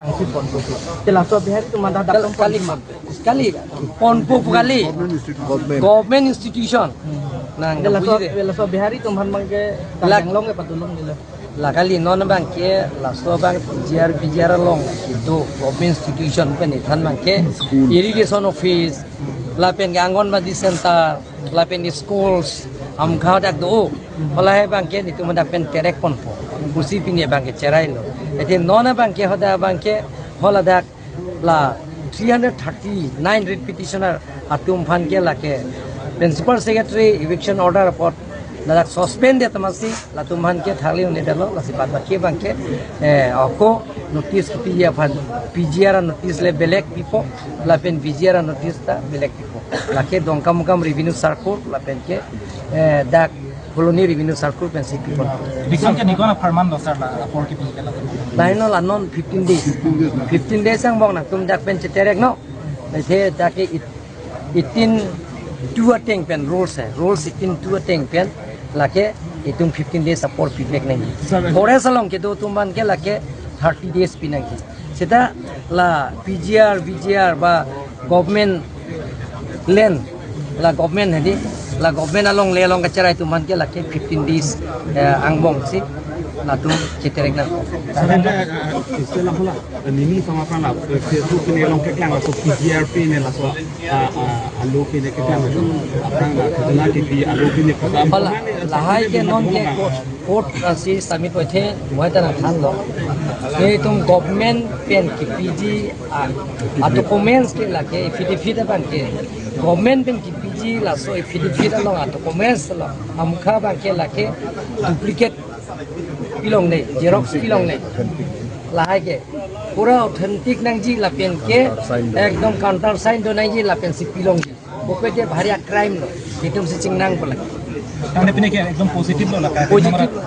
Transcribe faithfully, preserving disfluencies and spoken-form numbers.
Angki ponpo. Te laso Bihari atum hadak Kal-, kali, kali, ponpo pu kali. Government institution. Government. Government institution. Nang Te laso, bujire. Te laso Bihari atum aphan abangke Lak- tangdang long ke padun longle. La kali non abangke laso abang P G R, P G R along kedo government institution pen ethan abangke School. Irrigation office, lapen ke Anganwadi center, lapen ke schools, amkha dak do. Hala he abangke netum dak pen terek ponpo. Pusi pini abangke cherailo. Ete non abangke hadak abangke hala dak la three hundred thirty-nine writ petitioner atum aphan ke lake Principal Secretary eviction order apot ladak suspend det amatsi latum aphan ke tharli un-edetlo, lasi bad baki abangke, eh, ako notice kipi aphan P G R notice le belek pipo, lapen P G R notice ta belek pipo. Lake Dongkamukam Revenue Circle lapen ke, eh, dak Phuloni Revenue Circle pensi pipon. Bikon ke nikon apharman lo sir la apor kipi ke la. Laino la non fifteen days. Fifteen days angbong nangtum dak pen cheterek non. Laithe dak ke it-, eighteen two ateng pen rules hai. Rules eighteen two ateng pen lake itum fifteen days apor pivek nangji. Sir, Forest along kedo atum aphan ke lake thirty days pi nangji. Seta la P G R, V G R ba government land, la government hedi, la government alongle along kacherai atum aphan ke lake fifteen days, eh, angbong si latum cheterek nang. Sir, ante, eh, istilah pula, eh, nini sama kan la, eh, Facebook pine along keklang laso P G R pine laso, ah, ah, alo pine keklang laso, aphrang la khajana kipi alo pine keklang. Hala, lahai ke non ke court, court asi submit waithe, waithe nangthanlo. Ke itum government pen kipiji a, a documents ke lake, affidavit abangke. Government pen kipiji laso affidavit along a documents lo. Amkha abangke lake duplicate pilongle, xerox pilongle. Lahai ke. Pura authentic nangji lapen ke, ekdom counter sign do nangji lapen si pilongji. Bokpe ke bhari a crime lo. Itum si chingnang pula. Tangte pine ke ekdom positive lo la ka. Positive lo.